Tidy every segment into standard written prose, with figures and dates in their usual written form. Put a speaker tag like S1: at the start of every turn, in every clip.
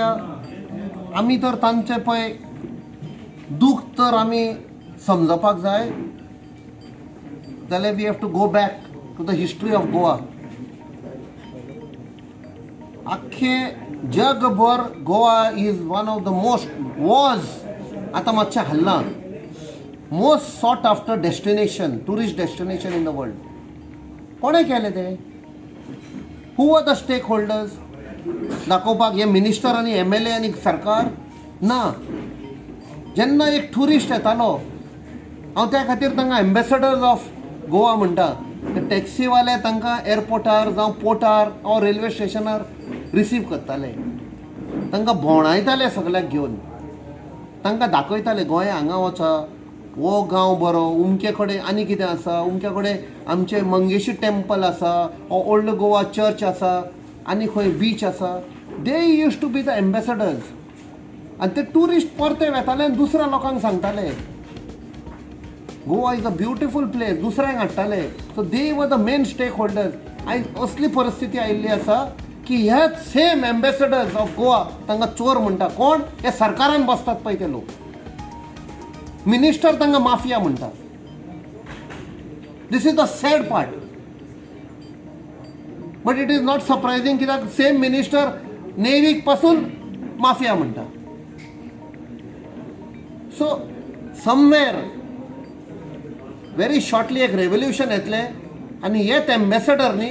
S1: जाल्यार आमी तर तांचे पळय दूख तर आमी समजपाक जाय जाल्यार we have to go back to the history of Goa. आख्खे जगभर Goa is one of the most was आतां मातशें हल्लां most sought after destination, tourist destination in the world. कोणें केलें तें? Who are the stakeholders? दाखोवपाक हे मिनिस्टर आनी एमएलए आनी सरकार ना. जेन्ना एक ट्युरिस्ट येतालो, हांव त्या खातीर तांकां एम्बेसडर्स ऑफ गोवा म्हणटा. ते टॅक्सीवाले तांकां एअरपोर्टार जावं पोर्टार ऑर रेल्वे स्टेशनार रिसीव करताले, तांकां भोंवडायताले सगल्याक घेवन, तांकां दाखयताले गोंय हांगा वचा, हो गांव बरो, उमके कडेन आनी कितें आसा, उमके कडेन आमचें मंगेशी टेम्पल आसा, हो ओल्ड गोवा चर्च आसा, आनी खंय बीच आसा. They used to be the ambassadors. आनी ते ट्युरिस्ट परते वेताले आनी दुसऱ्या लोकांक सांगताले Goa is a beautiful place, दुसऱ्यांक हाडटाले. So they were the main stakeholders. आयज असली परिस्थिती आयिल्ली आसा की ह्याच सेम एम्बेसडर्स ऑफ गोवा तांकां चोर म्हणटा. कोण? हे सरकारान बसतात पळय ते लोक, मिनिस्टर तांकां माफिया म्हणटा. This is the sad part, but it is not surprising, कित्याक सेम मिनिस्टर नेवीक पासून माफिया म्हणटा. सो समवेर व्हेरी शॉर्टली एक रेवोल्युशन येतलें आनी हेच एम्बेसडर न्ही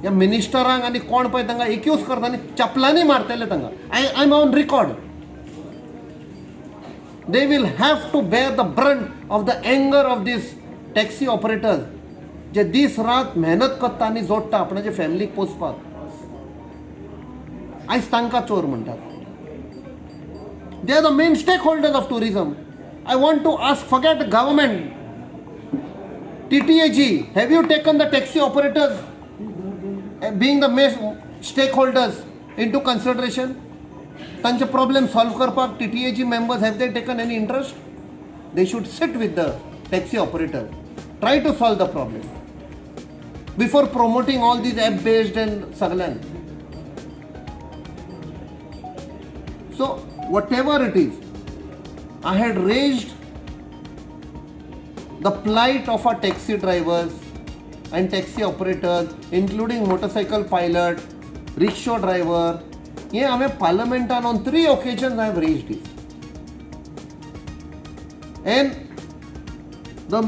S1: ह्या मिनिस्टरांक आनी कोण पळय तांकां एक्यूज करता न्ही, चपलांनी मारतले तांकां. I am on record. They will have to bear the brunt of the anger of these taxi operators जे दीस रात मेहनत करता आनी जोडटा आपणाचे फॅमिलीक पोसपाक. आयज तांकां चोर म्हणटात. They are the main stakeholders of tourism. I want to ask, forget government, TTAG, have you taken the taxi operators being the main stakeholders into consideration? तांचे प्रॉब्लेम सॉल्व करपाक TTAG members, have they taken any interest? They should sit with the taxi operator, try to solve the problem before promoting all these app based and सगळ्यांक. So whatever it is, I had raised the plight of our taxi drivers and taxi operators, including motorcycle pilot, rickshaw driver. हे हांवें पार्लमेंटान on three occasions I have raised it, and the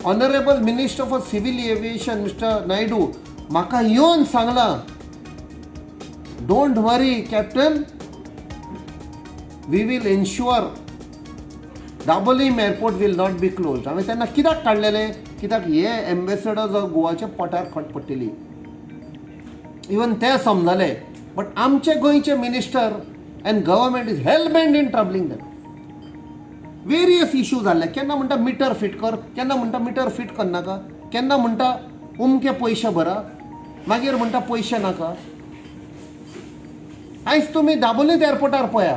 S1: honourable Minister for Civil Aviation, Mister Naidu, म्हाका येवन सांगलां, "Don't worry, Captain, we will ensure Dabolim airport will not be close." हांवें तेन्ना कित्याक काडलेले? कित्याक हे एम्बेसडर्स गोवाच्या पोटार खट पडटली, इवन ते समजले. बट आमचे गोंयचे minister and government is hell bent in troubling them. Various issue जाल्ले. केन्ना म्हणटा मिटर फिट कर, केन्ना म्हणटा मिटर फिट करनाका, केन्ना म्हणटा उमके पयशे भरा, मागीर म्हणटा पयशे नाका. आयज तुमी दाबोलीत एअरपोर्टार पळया,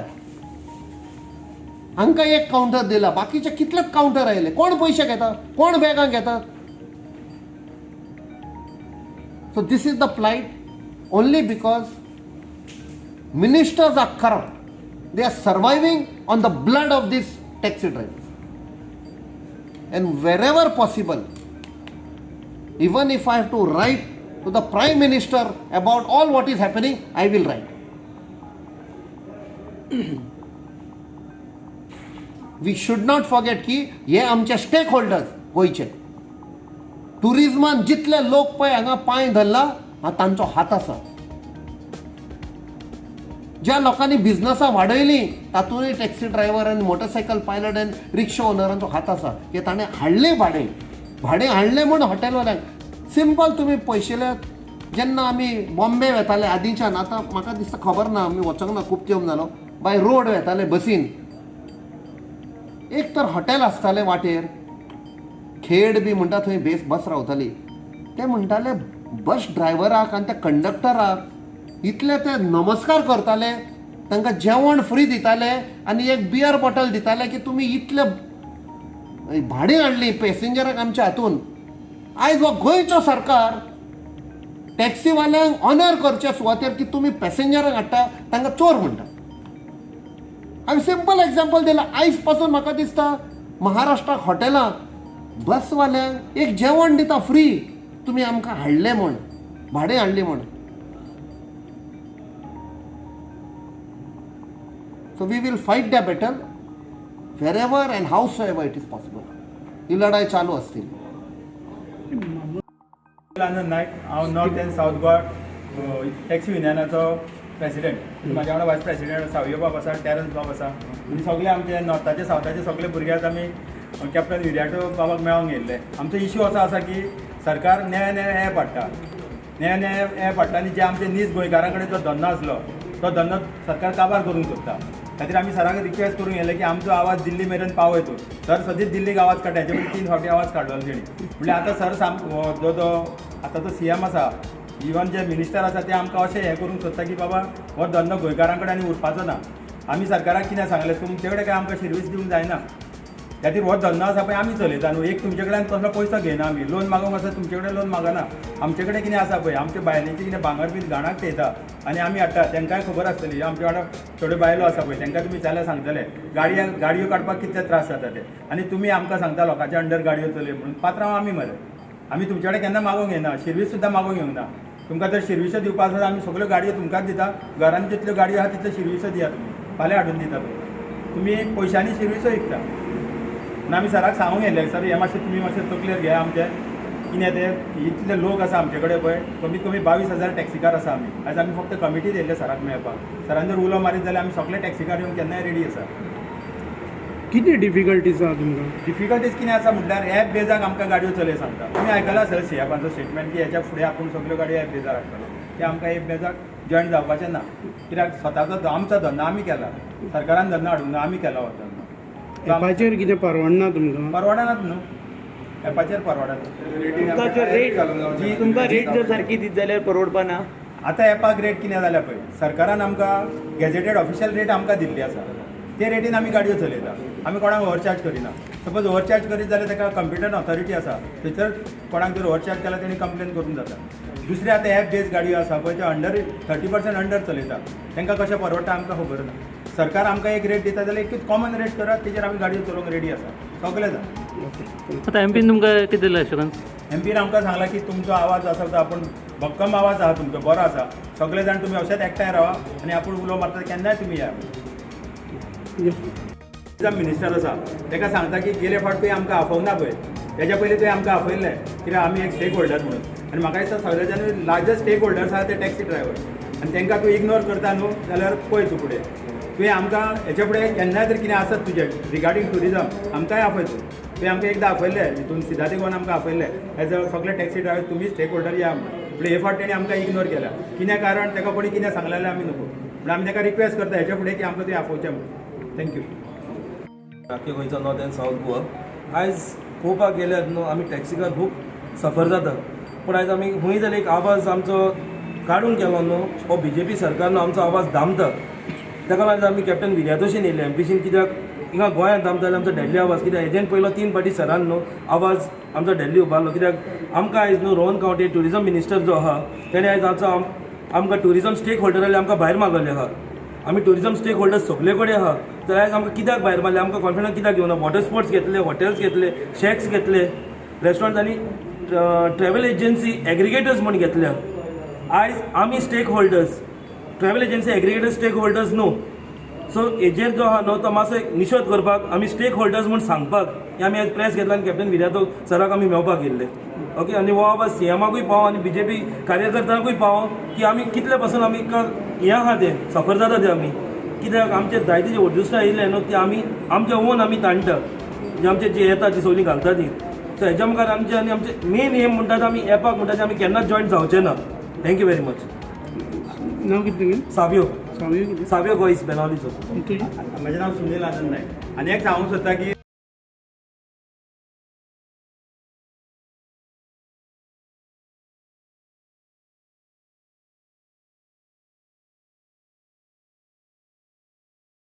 S1: हांकां एक कावंटर दिला, बाकीचे कितलेच कावंटर आयले. कोण पयशे घेता? कोण बॅगां घेतात? So this is the plight only because ministers are corrupt. They are surviving on the blood of these taxi drivers. And wherever possible, even if I have to write to the Prime Minister about all what is happening, I will write. We should not forget की हे आमचे stake holders. गोंयचे टुरिजमान जितले लोक पळय हांगा पांय धरला हा, तांचो हात आसा. ज्या लोकांनी बिझनसां वाडयलीं तातूंतय टॅक्सी ड्रायव्हर आनी मोटरसायकल पायलट आनी रिक्षा ओनरांचो हात आसा, की ताणें हाडलें भाडें, भाडें हाडलें म्हूण हॉटेलवाल्यांक. सिंपल, तुमी पयशेल्या जेन्ना आमी बॉम्बे वेताले आदींच्यान, आतां म्हाका दिसता खबर ना, आमी वचोंक ना खूब तेंप जालो, बाय रोड वेताले बसीन, एक तर हॉटेल आसतालें वाटेर, खेड बी म्हणटा थंय बेस बस रावताली. ते म्हणटाले बस ड्रायव्हराक आनी त्या कंडक्टराक इतले ते नमस्कार करताले, तांकां जेवण फ्री दिताले आनी एक बियर बॉटल दिताले की तुमी इतले भाडें हाडली पॅसेंजराक आमच्या हातून. आयज हो गोंयचो सरकार टॅक्सीवाल्यांक ऑनर करच्या सुवातेर की तुमी पॅसेंजरांक हाडटा, तांकां चोर म्हणटा. हांवें सिंपल एग्जाम्पल दिलां. आयज पासून म्हाका दिसता महाराष्ट्राक हॉटेलां बसवाल्यांक एक जेवण दिता फ्री, तुमी आमकां हाडलें म्हूण, भाडें हाडलें म्हूण. So we will fight the battle wherever and howsoever it is possible. ही लढाई चालू असतील.
S2: आनंद नायक, हांव north and south Goa taxi युनियनाचो प्रेसिडेंट. म्हाज्या वांगडा वायस प्रेसिडेंट सावियो बाब आसा, टेरन्स बाब आसा आनी सगळे आमचे नॉर्थाचे सावथाचे सगळे भुरगे आतां आमी कॅप्टन विरियाटो बाबाक मेळोंक येयल्ले. आमचो इश्यू असो आसा की सरकार नवे नवे एप हाडटा, नवे नवे एप हाडटा आनी जे आमचे नीज गोंयकारां कडेन जो धंदो आसलो तो धंदो सरकार काबार करूंक सोदता. खातीर आमी सराक रिक्वेस्ट करूंक येयले की आमचो आवाज दिल्ली मेरेन पावय तूं. सर सदींच दिल्लीक आवाज काडटा. हेचे पयलीं तीन फावटी आवाज काडलेलो तेणी. म्हणल्यार आतां सर साम जो जो आतां जो सीएम आसा, इवन जे मिनिस्टर आसा, ते आमकां अशें हें करूंक सोदता की बाबा हो धंदो गोंयकारां कडेन आनी उरपाचो ना. आमी सरकाराक कितें सांगलें, तुमचे कडेन काय आमकां शिर्वीस दिवंक जायना. खातीर हो धंदो आसा पळय आमी चलयता न्हू. एक तुमचे कडल्यान कसलो पयसो घेयना आमी. लोन मागूंक आसा तुमचे कडेन लोन मागना. आमचे कडेन कितें आसा पळय, आमच्या बायलेचें कितें भांगर बीन घाणाक थेयता आनी आमी हाडटा. तांकांय खबर आसतली. आमच्या वांगडा थोड्यो बायलो आसा पळय, तांकां तुमी जाल्यार सांगतले गाडयो काडपाक कितले त्रास जाता ते. आनी तुमी आमकां सांगता लोकांच्या अंडर गाडयो चलय म्हणून. पात्रांव आमी मरे, आमी तुमचे कडेन केन्ना मागूंक येना, शिर्वीस सुद्दां मागूंक येवना. तुमकां जर शिर्विसो दिवपा आसा, आमी सगळ्यो गाडयो तुमकांच दिता. घरान जितल्यो गाडयो आहा तितल्यो शिर्विसो दिया तुमी. फाल्यां हाडून दिता तुमकां. तुमी पयशांनी शिर्विसो विकता म्हणून आमी सराक सांगूंक येयले, सर, हें मातशें तुमी मातशें तकलेर घेया. आमचें कितें तें, इतले लोक आसा आमचे कडेन पळय, कमीत कमी 22,000 टॅक्सीकार आसा आमी. आयज आमी फक्त कमिटीत येयल्ले सराक मेळपाक. सरान जर उलो मारीत जाल्यार आमी सगळे टॅक्सीकार येवन केन्नाय रेडी आसा.
S3: कितें डिफिकल्टीज आहा तुमकां?
S2: डिफिकल्टीज कितें आसा म्हटल्यार एप बेजाक आमकां गाडयो चलय सांगता. तुमी आयकलां सर सीएमाचो स्टेटमेंट की हेच्या फुडें आपूण सगल्यो गाडयो एप बेजार हाडटलो. ते आमकां एप बेजाक जॉयन जावपाचें ना, कित्याक स्वताचो आमचो धंदो आमी केला, सरकारान धंदो हाडूंक ना, आमी केला हो धंदो.
S3: एपाचेर कितें परवडना तुमकां?
S2: परवडनात न्हू, एपाचेर परवडना.
S4: तुमकां जर रेट तुमकां रेट जर सारकी दीत जाल्यार परवडपा ना.
S2: आतां एपाक रेट कितें जाल्या पळय, सरकारान आमकां गॅजेटेड ऑफिशियल रेट आमकां दिल्ली आसा, ते रेटीन आमी गाडयो चलयता. आमी कोणाक ओवरचार्ज करिना. सपोज ओवरचार्ज करीत जाल्यार ताका कॉम्पिटंट ऑथॉरिटी आसा, थंयसर कोणाक जर ओवरचार्ज केला तेणी कंप्लेन करूंक जाता. दुसरें, आतां एप बेज गाडयो आसा पळय, त्यो अंडर 30% अंडर चलयता. तांकां कशें परवडटा आमकां खबर ना. सरकार आमकां एक रेट दिता जाल्यार एकूच कॉमन रेट करात, तेजेर आमी गाडयो चलोवंक रेडी आसा सगळे जाण.
S5: आतां एमपीन तुमकां कितें दिलां एश्योरन्स?
S2: एमपीन आमकां सांगलां की तुमचो आवाज आसा तो आपूण भक्कम आवाज आहा तुमचो, बरो आसा. सगळे जाण तुमी अशेंच एकठांय रावा आनी आपूण उलो मारता केन्नाय तुमी या. टुरिजम मिनिस्टर आसा ताका सांगता की गेले फावट तुवें आमकां आफोवना पळय, तेज्या पयलीं तुवें आमकां आपयल्लें, कित्याक आमी एक स्टेक होल्डर म्हणून. आनी म्हाका दिसता सगळ्याच्यान लार्जस्ट स्टेक होल्डर्स आहा ते टॅक्सी ड्रायव्हर आनी तांकां तूं इग्नोर करता न्हू जाल्यार पळय तूं फुडें. तुवें आमकां हेच्या फुडें केन्नाय जर कितें आसत तुजें रिगार्डींग टुरिजम, आमकांय आपय तूं. तुवें आमकां एकदां आपयल्लें, हितून सिदादी गोवान आमकां आपयल्लें एज अ सगळे टॅक्सी ड्रायव्हर तुमी स्टेक होल्डर या म्हणून. पूण हे फावट तेणी आमकां इग्नोर केल्या. कितें कारण, ताका कोणी कितें सांगलें जाल्यार आमी नको. पूण आमी ताका रिक्वेस्ट करता हेच्या फुडें की आमकां तुवें आपोवचें म्हणून. Thank you.
S6: आख्खे गोंयचो नॉर्थ अँड सावथ गोवा आयज पळोवपाक गेल्यार न्हू आमी टॅक्सीकार खूब सफर जाता. पूण आयज आमी खंय जाल्यार एक आवाज आमचो काडूंक गेलो न्हू, हो बीजेपी सरकार न्हू आमचो आवाज दामता. ताका लागून आमी कॅप्टन विरियातोशीन येयले एमपीशीन, कित्याक हिंगा गोंयांत दामता जाल्यार आमचो डेल्ली आवाज. कित्याक एजंट पयलो तीन फावटी सरान न्हू आवाज आमचो डेल्ली उबारलो. कित्याक आमकां आयज न्हू रोहन खंवटे ट्युरिजम मिनिस्टर जो आहा, तेणें आयज आमचो आमकां ट्युरिजम स्टेक होल्डर आमकां भायर मारलेले आहा. आमी ट्युरिजम स्टेक होल्डर सगळे कडेन आहा, तर आयज आमकां कित्याक भायर मारले? आमकां कॉन्फिडन्स कित्याक घेवना? वॉटर स्पोर्ट्स घेतले, हॉटेल्स घेतले, शॅक्स घेतले, रेस्टॉरंट आनी ट्रॅव्हल एजन्सी एग्रिगेटर्स म्हूण घेतल्या. आयज आमी stake holders, travel agency aggregators stake holders न्हू. सो हेजेर जो आहा न्हू तो मातसो एक निशेध करपाक, आमी स्टेक होल्डर्स म्हूण सांगपाक हे आमी आयज प्रेस घेतला आनी कॅप्टन विरियातो सराक आमी मेळपाक येयल्ले. ओके, आनी हो आवाज सीएमाकूय पावो आनी बीजेपी कार्यकर्त्यांकूय पावो की आमी कितले पासून आमी हें आहा तें सफर जाता ते आमी. कित्याक आमचे जायते जे उद्दिश्टां येयले न्हू ते आमी आमचे ओन आमी ताणटा, जे आमचे जे येता ती सगळीं घालता ती. सो हेज्या मुखार आमचे आनी आमचे मेन एम म्हणटा ते आमी एपाक म्हणटा ते आमी केन्नाच जॉयन जावचे ना. Thank you very much.
S3: नाव कितें तुगेलें?
S6: सावियो.
S3: सावयो कितें?
S6: सावियो गोईस, बेनावलीचो.
S3: तुजें?
S2: म्हजें नांव सुनील आनंद नायक आनी एक सांगूंक सोदता की